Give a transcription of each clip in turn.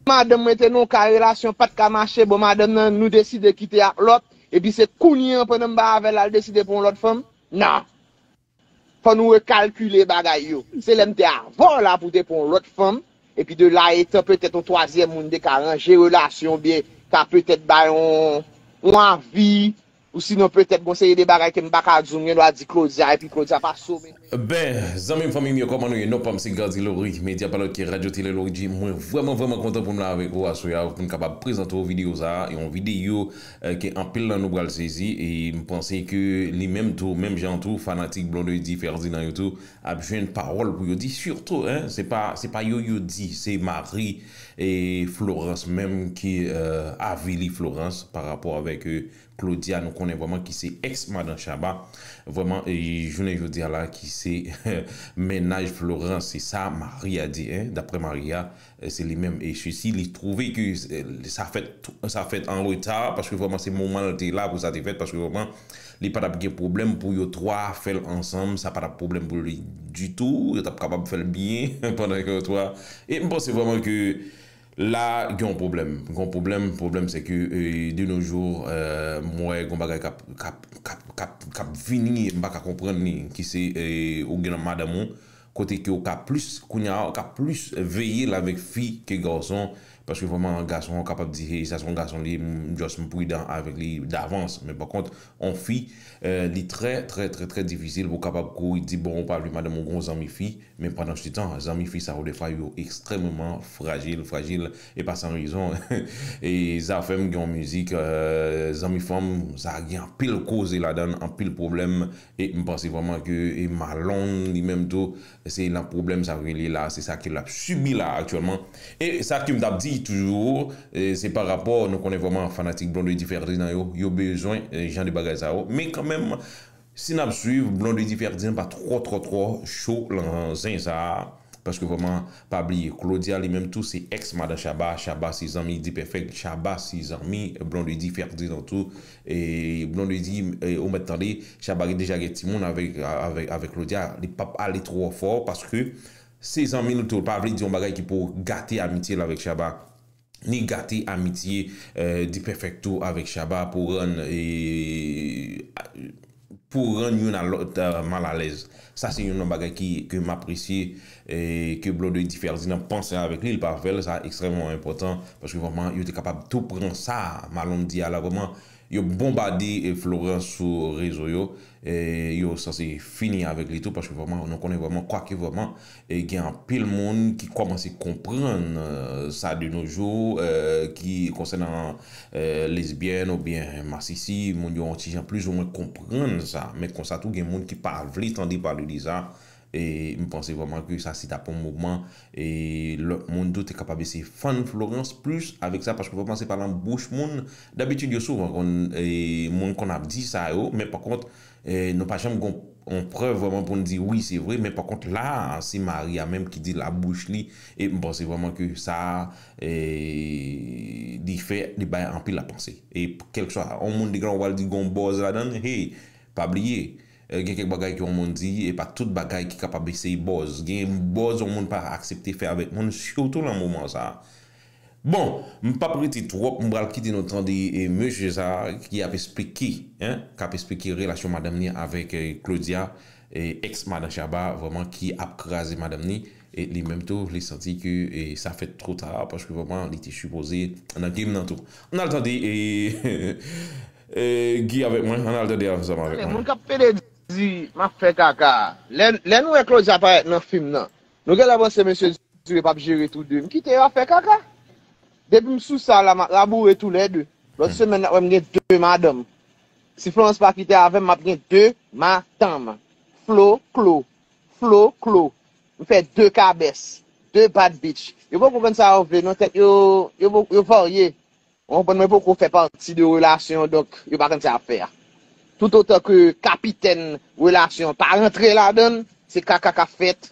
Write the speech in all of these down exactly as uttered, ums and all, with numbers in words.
madanm mwen te nan yon ka relasyon pa t ka mache, bon, madanm nan, nou deside kite ak lòt, epi se kounye an pandan m pa avè l, l al deside pran yon lòt fanm? Non. Fò nou rekalkile bagay yo. Se lè m te avè w la pou w te pran yon lòt fanm, epi de la etan petèt yon twazyèm moun te ka ranje relasyon oubyen ka petèt bay yon, yon avi, ou sinon petèt gon seri de bagay ke m pa ka di w, m gen dwa di Claudia, epi Claudia pa some. Ben, zanmi m, fanmi m yo, kòman nou ye? Non pa m se Gardy Laurie, medya pa lòt ke Radyo Tele Lorji. Mwen vrèman, vrèman kontan pou m la avèk ou aswè a, pou n kapab prezante w videyo sa a, yon videyo eh, ke anpil nan nou pral sezi, e m panse ke li menm tou, menm jan tou, fanatik Blondedy Ferdinand yo tou ap jwenn pawòl pou yo di, sitou, en, se pa, se pa yo yo di, se mari e Florence menm ki eh, avili Florence pa rapò avèk eh, Claudia, nou konnen vrèman ki se ex madan Shabba, vrèman, e jounen jodi a la, ki se mennaj Florence, se sa mari a di, en, daprè mari a, eh, se li menm. E sesi, li twouve ke eh, sa fèt, sa fèt an reta, paske vrèman se moman l te la pou sa te fèt, paske vrèman li pa t ap gen pwoblèm pou yo twa fè l ansanm, sa pa t ap pwoblèm pou li ditou, yo t ap kapab fè l byen pandan ke yo twa. E m panse vrèman ke la gen yon pwoblèm, gen yon pwoblèm, pwoblèm se ke eh, de nos jours, eh, m wè gen yon bagay k ap, k ap, k ap, k ap, k ap vini, m pa ka konprann li, ki se eh, ou gen madanm ou, kote ke w ka plis, kounye a, w ka plis veye l avèk fi ke gason, paske vrèman gason an kapab di, hey, sa se yon gason li, m just m pridan avèk li davans, men pa kont, yon fi, eh, li trè, trè, trè, trè difisil pou w kapab kouri di, bon, ou pa vle madanm ou gon zanmi fi, men pandan se tan, zanmi fi sa yo defwa yo ekstrèmeman frajil, frajil, e pa san rezon, e zafè m gen yon mizik, eh, zanmi fanm, sa gen anpil koze ladan l, anpil pwoblèm, E m panse vrèman ke e Malone li menm tou, se nan pwoblèm sa ke li la, se sa ke l ap sibi la aktyèlman. E sa ke m t ap di toujou, e se pa rapò, nou konnen vrèman fanatik Blondedy Ferdinand yo, yo bezwen e jan de bagay sa yo. Men kanmenm, si n ap swiv, Blondedy Ferdinand pa twò, twò, twò cho nan zen sa a. Paske vrèman, pa bliye, Claudia li menm tou se ex madan Shabba, Shabba se zanmi D-Perfect, Shabba se zanmi Blondedy Ferdinand tou. E Blondedy, e, ou mèt tande, Shabba deja gen timoun avèk, avèk, avèk Claudia, li p ap ale twò fò paske se zanmi l tou, pa vle di yon bagay ki pou gate amitye l avèk Shabba, ni gate amitye eh, D-Perfect tou avèk Shabba pou rann, eh, pou rann youn a lòt eh, malalèz. Sa se youn nan bagay ki, ke m apresye, eh, ke Blondedy Ferdinand panse avèk li, li pa fè l, sa ekstrèmman enpòtan, paske vrèman, yo te kapab tou pran sa, Malone di a la, vrèman, yo bonbade eh, Florence sou rezo yo, eh, yo sanse fini avèk li tou, paske vrèman, nou konnen vrèman, kwake vrèman, e gen anpil moun ki kòmanse konprann eh, sa de nos jours, eh, ki konsènan eh, lesbyèn oubyen masisi, moun yo yon ti jan plizoumwen konprann sa. Men konsa tou, gen moun ki pa vle tande pale de sa. E m panse vrèman ke sa se t ap yon moman e lòt moun tou te kapab eseye fann Florence plis avèk sa, paske vrèman se pa nan bouch moun. Dabitid yo souvan konn, e moun konn ap di sa yo, men pa kont, e nou pa janm gon yon prèv vrèman pou n di wi se vre, men pa kont la, se mari a menm ki di l ak bouch li, e m panse vrèman ke sa, e li fè, li bay anpil a panse. E kèlkeswa, yon moun deja w pral di gon bòz ladan l, hey, pa bliye, eh, gen kèk bagay ke yon moun di, e pa tout bagay ki kapab eseye bòz. Gen bòz yon moun pa aksepte fè avèk moun, sitou nan moman sa a. Bon, m p ap rete twòp, m pral kite nou tande e mesye sa a ki ap esplike, en, k ap esplike relasyon madanm li avèk eh, Claudia, eh, ex madan Shabba, vrèman ki ap kraze madanm li. E li menm tou, li santi ke eh, sa fèt twò ta, paske vrèman li te sipoze nan game nan tou. Ann al tande eh, eh, Guy avèk mwen, ann al tande ansanm avèk mwen. Moun k ap pede di m ap fè kaka. Lè, lè nou wè Claudia parèt nan fim nan, nou genlè panse mesye Dye p ap jere tou de. M kite yo ap fè kaka. Depi m sou sa la, m ap raboure toulède. Lòt semèn, n ap wè m gen de madanm. Si Florence pa kite avè m, m ap gen de madanm. Flo, Klo. Flo, Klo. M fè de kabès. De bad bitch. Yo poko konn sa yo vle, non, tèt yo, yo, yo varye. Ou konprann, mwen poko fè pati de relasyon, donk yo pa konn sa y ap fè a. Toutotan ke kapitèn relasyon pa rantre ladan l, se kaka k ap fèt.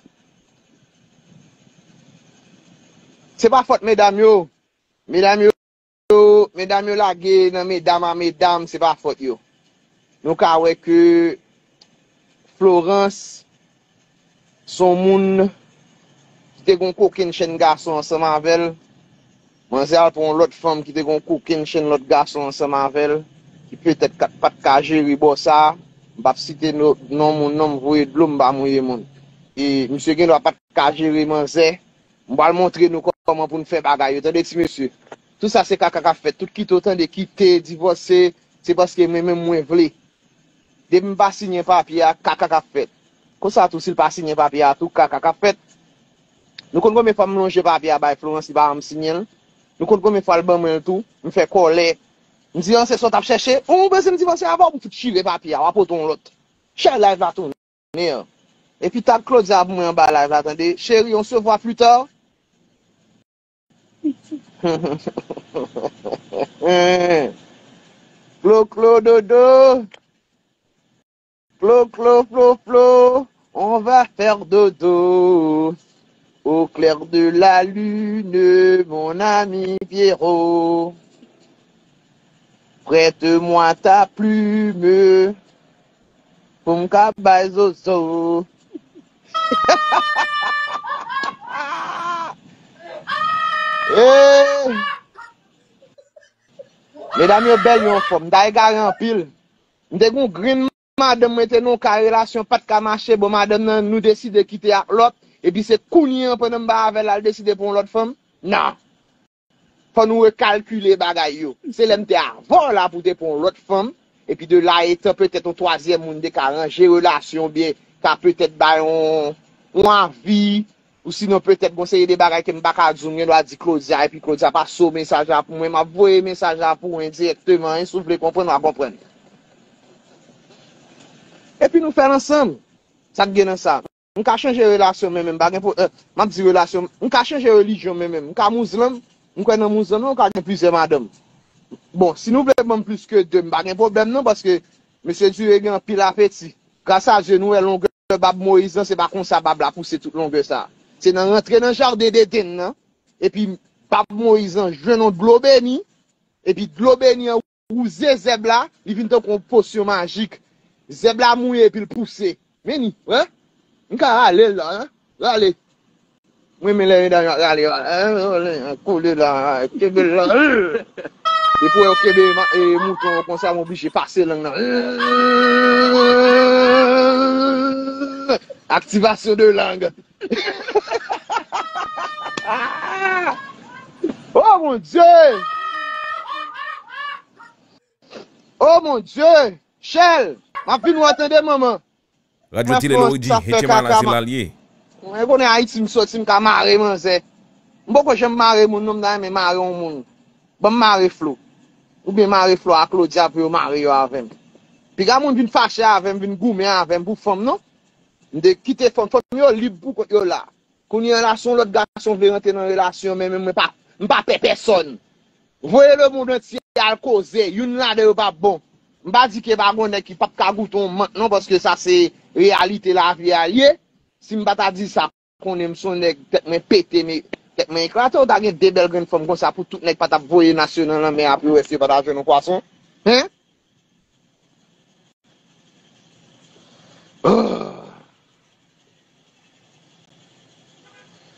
Se pa fòt medam yo. Medam yo, medam yo lage nan medam a medam, se pa fòt yo. Nou ka wè ke Florence se yon moun ki te gen yon kokenn chenn gason ansanm avè l. Manzè al pran yon lòt fanm ki te gen yon kokennchenn lòt gason ansanm avè l, ki petèt ka, pa t ka jere bò sa a. M p ap site no, non moun non, m voye dlo, m pa mouye moun. E misye gen dwa pa t ka jere manzè. M pral montre nou kòman pou n fè bagay yo. Tande ti mesye. Tout sa se kaka k ap fèt. Tout kite w tande kite, divòse, se paske mwen menm mwen vle. Depi m pa siyen papye a, kaka k ap fèt. Konsa tou, si l pa siyen papye a tou, kaka k ap fèt. Nou konn konbyen fwa m lonje papye a bay Florence, li pa janm siyen l. Nou konn konbyen fwa l ban mwen l tou, m fè kòlè. M di, an, se sa w t ap chèche? Ou bezwen m divòse avè w, m fout chire papye a, w a pote yon lòt. Share live la tounen an. Epi tag Claudia pou mwen anba live la, tande. Chérie, on se voit plus tard. Klo, klo, dodo. Klo, klo, flo, flo. On va faire dodo. Au clair de la lune, mon ami Pierrot. Prête-moi ta plume. Pou m ka bay zozo. Eh! Medam yo bèl, yo anfòm. M ta egare anpil. M te gon grenn madanm mwen te nan yon ka relasyon pa t ka mache. Bon, madanm nan, nou deside kite ak lòt. Epi se kounye an pandan m bay avè l, l al deside pou yon lòt fanm. Non. Fò nou rekalkile bagay yo. Se lè m te avè w la pou te pran yon lòt fanm, epi de la etan petèt yon twazyèm moun te ka ranje relasyon oubyen ka petèt bay yon, yon avi, ou sinon petèt gon seri de bagay ke m pa ka di w, m gen dwa di Claudia, epi Claudia pase w mesaj la pou mwen, m ap voye mesaj la pou w endirèkteman, si w vle konprann, w a konprann. Epi nou fè l ansanm. Sa k gen nan sa? M ka chanje relasyon mwen menm, m pa gen pwoblèm. M ap di relasyon, m ka chanje relijyon mwen menm. M ka mouzlan, m kwè nan mouzlan, men ou ka gen plizyè madanm. Bon, si nou vle ban m plis ke de, m pa gen pwoblèm non, paske mesye Dure gen anpil apeti. Gras a Dye, nou wè longè bab Moyiz lan, se pa konsa bab la pouse tout longè sa. Se nan rantre nan jaden Dedenn nan, epi bab Moyiz lan jwenn yon dlo beni, epi dlo beni an wouze zèb la, li vin tankou yon posyon majik. Zèb la mouye epi l pouse. Men ni, wè? M ka rale l la, en? Rale. Mwen men lè medam yo ap rale, rale, kole la, kenbe l la. Depi w wè yo kenbe ma- e, mouton an konsa, m oblije pase lang nan. Activation de langue. Oh mon Dieu! Oh mon Dieu! Shell, m ap vin wè w tande, manman. Radyo Tele Loredi, H M I la se la l ye. Mwen konnen Ayiti m soti, m ka mare manzè. M poko janm mare moun non, m ta renmen mare yon moun. Ban m mare Flo. Oubyen mare Flo a Claudia pou yo mare yo avè m. Piga moun vin fache avè m, vin goumen avè m pou fanm non. M te kite fanm, fanm yo lib pou kont yo la. Kounye a la, si yon lòt gason vle rantre nan relasyon, men, men mwen pa, m pa pè pèsòn. Voye lemonn antye al koze, youn ladan yo p ap bon. M pa di ke pa gon nèg ki p ap ka goute yon mant non, paske sa se reyalite lavi a l ye. Si m pa ta di sa, konnen m se yon nèg tèt mwen pete, men tèt mwen eklate, ou ta gen de bèl grenn fanm konsa pou tout nèg pa t ap voye nasyon nan lanmè a pou yo wè si yo pa ta jwenn yon pwason. Hein? Ah.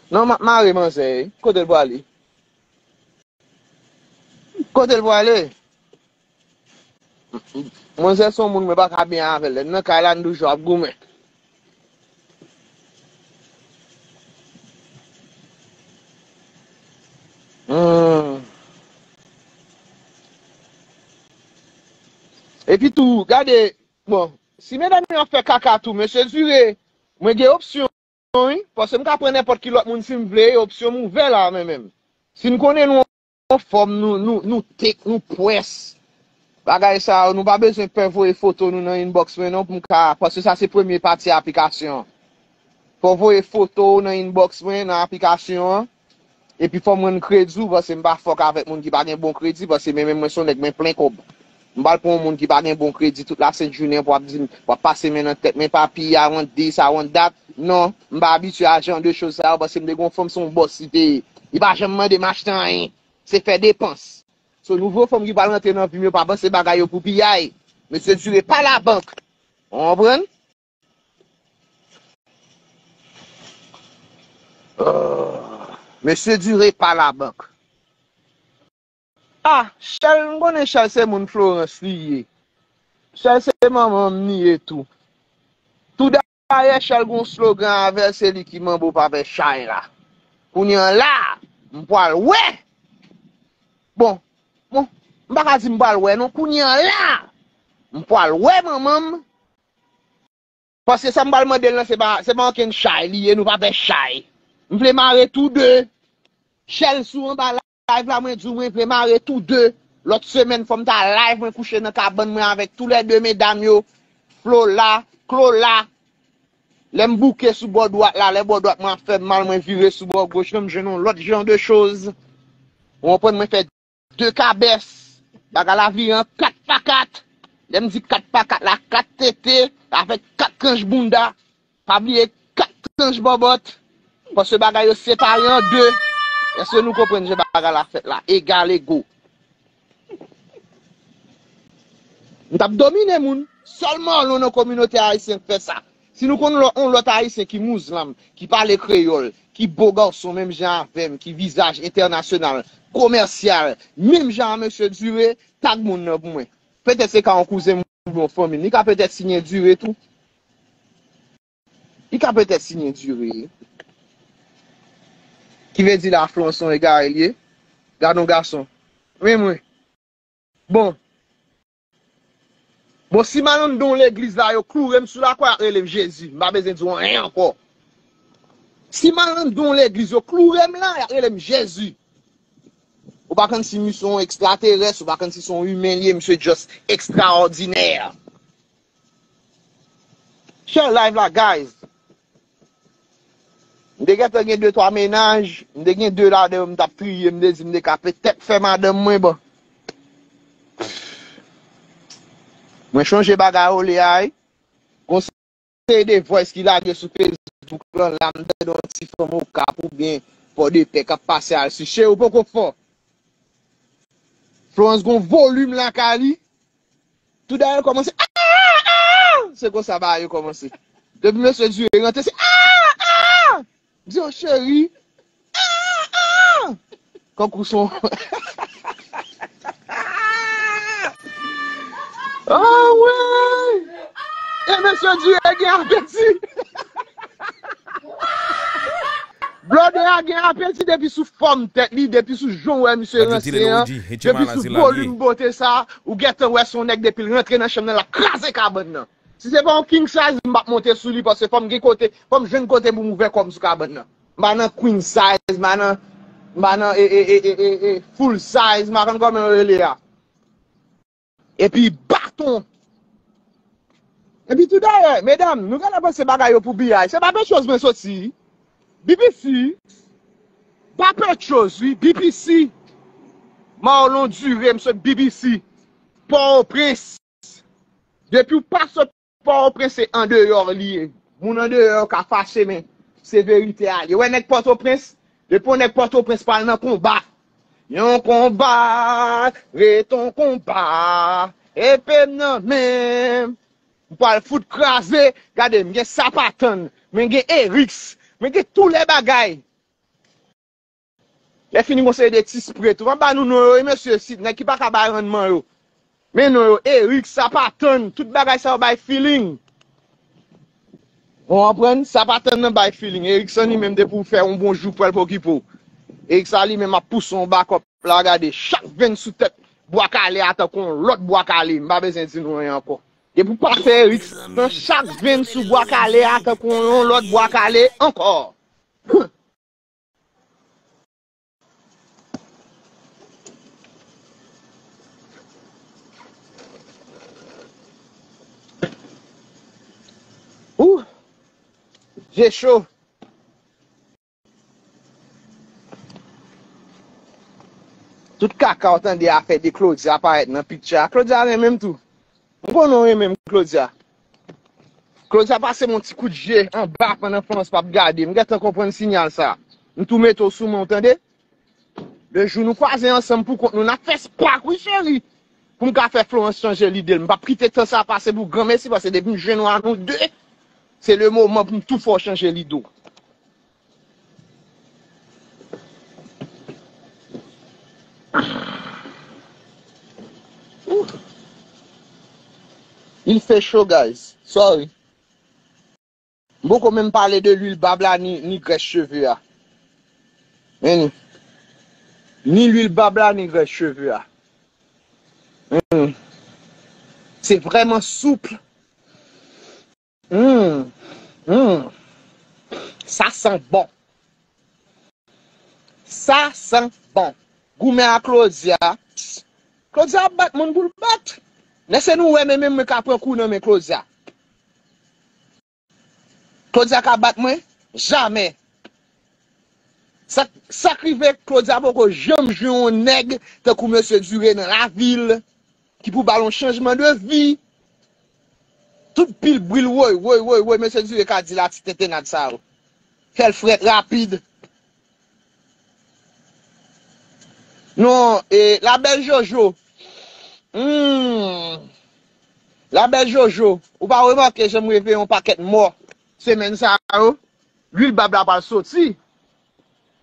Non, m ap mare manzè, wi. Kote l pwale? Kote l pwale? Manzè se yon moun mwen pa ka byen avè l. Lè n nan kay la, n toujou ap goumen. Hmm. Epi tou, gade, bon, si medam yo ap fè kaka tou, mesye Dure, mwen gen opsyon, wi, paske m ka pran nenpòt ki lòt moun si m vle, opsyon m ouvè la, men menm. Si n konnen nou anfòm, nou, nou, nou tek, nou pwès. Bagay sa yo, nou pa bezwen pè voye foto nou nan inbox mwen non pou m ka, paske sa se premye pati aplikasyon an. Fò w voye foto w nan inbox mwen, nan aplikasyon an. Epi fò m rann kredi w, paske m pa fòk avèk moun ki pa gen bon kredi, paske men menm mwen se yon nèg mwen plen kòb. M pral pran yon moun ki pa gen bon kredi tout lasent jounen pou ap di m, pou ap pase men nan tèt mwen, papi, I want this, I want that. Non, m pa abitye a jan de choz sa yo, paske m te gen yon fanm, se yon bòs li te ye. Li pa janm mande m achte anyen. Se fè depans. So, nouvo fanm ki pral rantre nan vi m yo, pa panse bagay yo pou piyay. Mesye Dure pa labank. Ou konprann? Ah, mesye Dure pa labank. Ah, Chèl, m konnen Chèl se moun Florans li ye. Chèl se manman m li ye tou. Tou dayè, Chèl gon slogan avè l, se li ki manbo pa fè chay la. Kounye an la, m pral wè. Bon, bon, m pa ka di m pral wè non. Kounye an la, m pral wè manman m. Paske sa m pral mande l lan, se pa, se pa ankenn chay li ye, nou pa fè chay. M vle mare tou de. Chèl sou anba live la, mwen di w, mwen vle mare tou de. Lòt semèn, fò m ta live, mwen kouche nan kabann mwen avèk toulède medam yo. Flo la, Klo la. Lè m bouke sou bò dwat la, lè bò dwat mwen ap fè m mal, mwen vire sou bò goch lan, m jwenn yon lòt jan de choz. Ou konprann, mwen fè de kabès. Bagay la vire an kat pa kat. Lè m di kat pa kat la, kat tete, avèk kat tranch bounda. Pa bliye kat tranch bòbòt. Paske bagay yo separe an de. Èske nou konprann jan bagay la fèt la? Egal ego. M t ap domine moun. Sèl Marlon nan kominote ayisyen k fè sa. Si nou konn lò- yon lòt ayisyen ki mouzlam, ki pale kreyòl, ki bo gason menm jan avè m, ki vizaj entènasyonal, komèsyal, menm jan a mesye Dure, tag moun nan pou mwen. Petèt se ka yon kouzen m oubyen yon fanmi m. Li ka petèt siyen Dure tou. Li ka petèt siyen Dure. Ki vle di la Florans se yon egare li ye. Gad yon gason. Wi, mwen. Bon. Bon, si m al anndan yon legliz la, yo kloure m sou lakwa, y ap rele m Jezi. M pa bezwen di w anyen ankò. Si m al anndan yon legliz, yo kloure m la, y ap rele m Jezi. Ou pa konn si misye yon ekstraterès, ou pa konn si se yon imen li ye, misye just ekstraòdinè. Share live la, guys. M te gentan gen de twa mennaj, m te gen de ladan yo m t ap triye, m te di m te ka petèt fè madanm mwen bon. Mwen chonje bagay olè a, wi. Gon seri de voice ki lage sou Facebook lan, la m tande yon ti fanm Okap oubyen Pòdepè k ap pase al si cheri ou poko fò. Florence gon volim lakay li. Tou dayè kòmanse, ah, ah! Se konsa bagay yo kòmanse. Depi mesye Dure rantre, se, ah, ah! M di, oh, cheri, ah, ah! Kankou son. Ah, wi! E mesye Dure gen apeti. Blòdè a gen apeti depi sou fòm tèt li, depi sou jan w wè misye ranse an, depi sou volim bote sa, ou gentan wè se yon nèg depi l rantre nan chanm nan, l ap kraze kabann nan. Si se pa yon king size, m p ap monte sou li, paske fò m gen kote, fò m jwenn kote pou m ouvè kò m sou kabann nan. M pa nan queen size, m pa nan, m pa nan, e, e, e, e, e, e, full size, m pa konn kòman yo rele a. Epi baton. Epi tou dayè, medam, nou genlè panse bagay yo pou B I. Se pa Petchoz mwen soti. B P C. Pa Petchoz, wi, B P C. Marlon Dure, m sot B P C. Pòtoprens. Depi w pa sot Pòtoprens se andeyò li ye. Moun andeyò yo ka fache, men se verite a li ye. Wè nèg Pòtoprens, depi yon nèg Pòtoprens pral nan konba, yon konba, ret yon konba, epe m nan men m, m pral fout kraze, gade m gen Sapatann, men gen Eriks, men gen tou lè bagay. Lè fini gon seri de ti spre tou. M ap ba nou non yo, wi, mesye, si nèg ki pa ka bay rannman yo. Men non yo, Eriks, Sapatann, tout bagay sa yo bay feeling. Ou konprann? Sapatann nan bay feeling. Eriks lan li menm depi w fè yon bon jou pral pokipe w. Eriks la li menm ap pouse yon bakòp la, gade, chak venn sou tèt bwa kale a tankou yon lòt bwa kale. M pa bezwen di nou anyen ankò. Depi w pase Eriks lan, chak venn sou bwa kale a tankou yon lòt bwa kale ankò. Ou, je cho. Tout kaka w tande a fè de Claudia parèt nan picture a. Claudia renmen m tou. M konnen w renmen m, Claudia. Claudia pase m yon ti kout je anba pandan Florence p ap gade. M gentan konprann sinyal sa. M tou mete w sou mwen, w tande? Le jou nou kwaze ansanm pou kont nou, n ap fè spak, wi, cheri. Pou m ka fè Florence chanje lide l. M p ap kite tan sa pase pou granmesi, paske depi m jwenn w a nou de, se le moman pou m tou fè w chanje lide w. Il fait chaud, guys. Sorry. M poko menm pale de lwil bab la ni, ni grès cheve a. Men ni. Ni lwil bab la, ni grès cheve a. Hmm. Se vrèman souple. Hmm. Hmm. Sa san bon. Sa san bon. Goumen a Claudia. Claudia ap bat moun pou l bat. Lè se nou wè, men menm mwen ka pran kou nan men Claudia. Claudia ka bat mwen? Jamè. Sa, sa k rive, Claudia poko janm jwenn yon nèg tankou Mesye Dure nan lavil ki pou ba l yon chanjman de vi. Tout pil bril, woy, woy, woy, woy, Mesye Dure ka di la ti tentennad sa yo. Fè l frèt rapid. Non, e, la bèl Jojo. Hmm. La bèl Jojo. Ou pa remake jan m reveye yon pakèt mò semèn sa yo? Lwil bab la pral soti.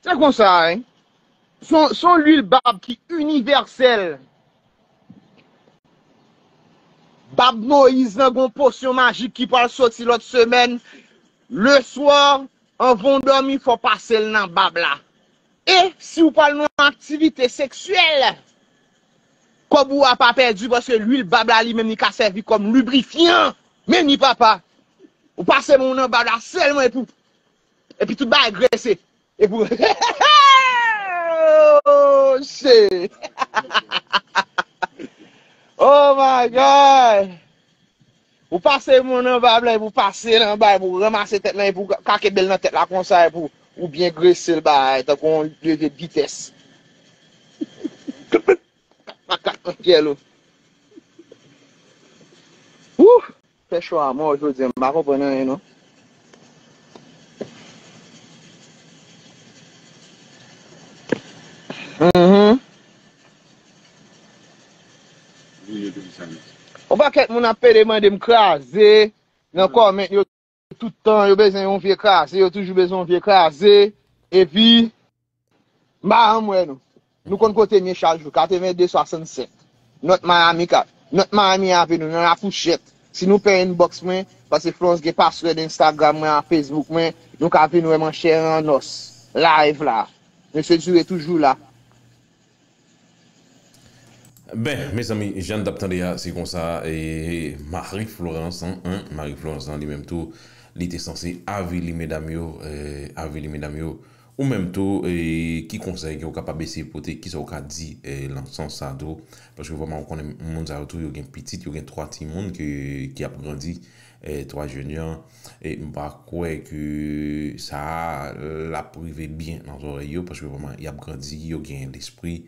Se konsa, wi. Se yon, se yon lwil bab ki inivèsèl. Bab Moyiz lan gon posyon majik ki pral soti lòt semèn. Leswa, anvan w dòmi, fò w pase l nan bab la. E si w pral nan yon aktivite seksyèl, kòb ou a pa pèdi, paske lwil bab la li menm li ka sèvi kòm librifyan. Men ni papa. Ou pase men w nan bab la sèlman epi, epi tout bagay grese. Epi, oh, shit. Oh my God. Ou pase men w nan bab la, epi w pase l anba, epi w ranmase tèt lan, epi w ka kenbe l nan tèt la konsa, epi w, ou byen grese l bay, tankou yon leve vitès. Makak nan pyè l ou. Wouh! Fè cho a mò jodi a, m pa konprann anyen non. Mhm. Yon pakèt moun ap pede mande m kraze nan kòmènt yo tout tan, yo bezwen yon vye kraze, yo toujou bezwen yon vye kraze. Epi, m pa janm wè nou. Nou konn kote m ye chak jou, katreven de swasannsenk. North Miami, ka, North Miami Avenue, nan Lafouchèt. Si nou pè inbox mwen, paske Florence gen password Instagram mwen ak Facebook mwen, nou ka vin wè manchè an nòs. Live la. Mesye Dure toujou la. Ben, mezanmi, jan n t ap tande a, se konsa, e, Marie Florence, an, an, Marie Florence, an, li menm tou, li te sanse avili medam yo, e, avili medam yo. Ou menm tou, e, ki konsèy ke w kapab eseye pote, kisa w ka di, e, nan sans sa tou? Paske vrèman, ou konnen moun sa yo tou, yo gen pitit, yo gen twa timoun ke, ki ap grandi, e, twa jèn yo. E m pa kwè ke sa a, l ap rive byen nan zòrèy yo, paske vrèman, y ap grandi, yo gen lespri.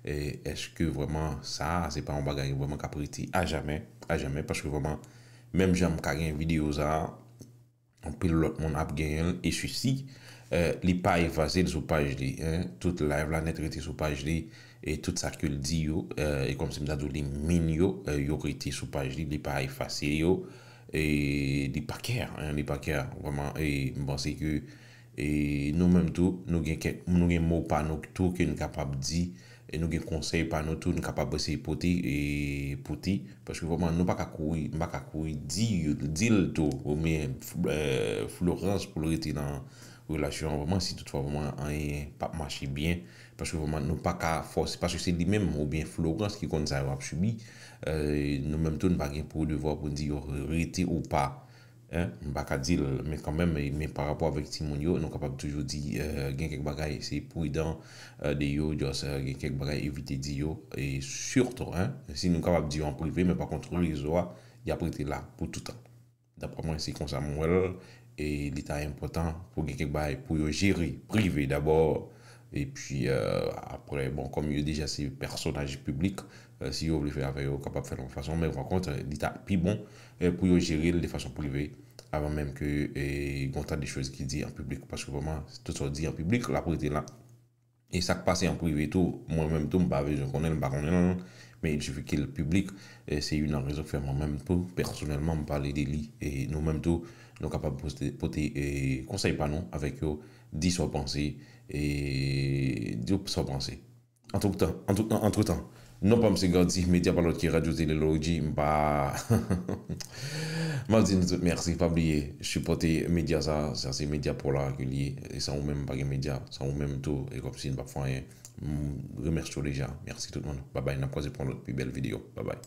E èske vrèman sa a, se pa yon bagay vrèman k ap rete ajamè, ajamè? Paske vrèman, menm jan m ka gen videyo sa a, anpil lòt moun ap genyen l, e sisi, e, li pa efase l sou paj li, en. Tout live la nèt rete sou paj li, e tout sa ke l di yo, e, e kòmsi m ta di w li min yo, e, yo rete sou paj li, li pa efase yo, e li pa care, en, li pa care, vrèman, e m panse ke, e nou menm tou, nou gen kèk, nou gen mo pa nou tou ke n kapab di, e nou gen konsèy pa nou tou, nou kapab eseye pote, e pote, paske vrèman, nou pa ka kouri, m pa ka kouri di, di l tou, oubyen, e, Florence pou l rete nan relasyon an, vrèman, si toutfwa, vrèman, anyen p ap mache byen, paske vrèman, nou pa ka fòse, paske se li menm, oubyen Florence ki konn sa yo ap sibi, e, nou menm tou, nou pa gen pou devwa pou di yo rete ou pa. Hein, m pa ka di l, men kanmenm, men pa rapò avèk timoun yo, nou kapab toujou di, e, gen kèk bagay, se pridan, e, de yo, just, e, gen kèk bagay evite di yo, e sitou, hein, si nou kapab di yo an prive, men pa kont rezo a, y ap rete la pou toutan. Daprè mwen, se konsa m wè l, e li ta enpòtan pou gen kèk bagay pou yo jere prive dabò, epi, e, apre, bon, kòm yo deja se pèsonaj piblik, e, si yo vle fè afè yo, yo kapab fè l yon fason, men pa kont, li ta pi bon, e, pou yo jere l de fason prive, avan menm ke, e, gon ta de choz ki di an piblik, paske vrèman, tout sa w di an piblik, l ap rete la. E sa k pase an prive tou, mwen menm tou, m pa bezwen konnen l, m pa konnen l, men il suffit ke l piblik, e se youn nan rezon k fè mwen menm tou, pèsonèlman, m pale de li. E nou menm tou, nou kapab pote, pote, e, konsèy pa nou avèk yo, di sa w panse, e di w sa w panse. Antretan, antretan, antretan, non pa m se Gardy, medya pa lòt ke Radyo Tele Lorji, m pa. M ap di nou tout mèsi, pa bliye sipòte medya sa, sa se medya pa w la ke l ye, e san ou menm pa gen medya, san ou menm tou, e kòmsi n p ap fè anyen. M remèsye w deja, mèsi tout moun, babay, n ap kwaze pou yon lòt pi bèl videyo, babay.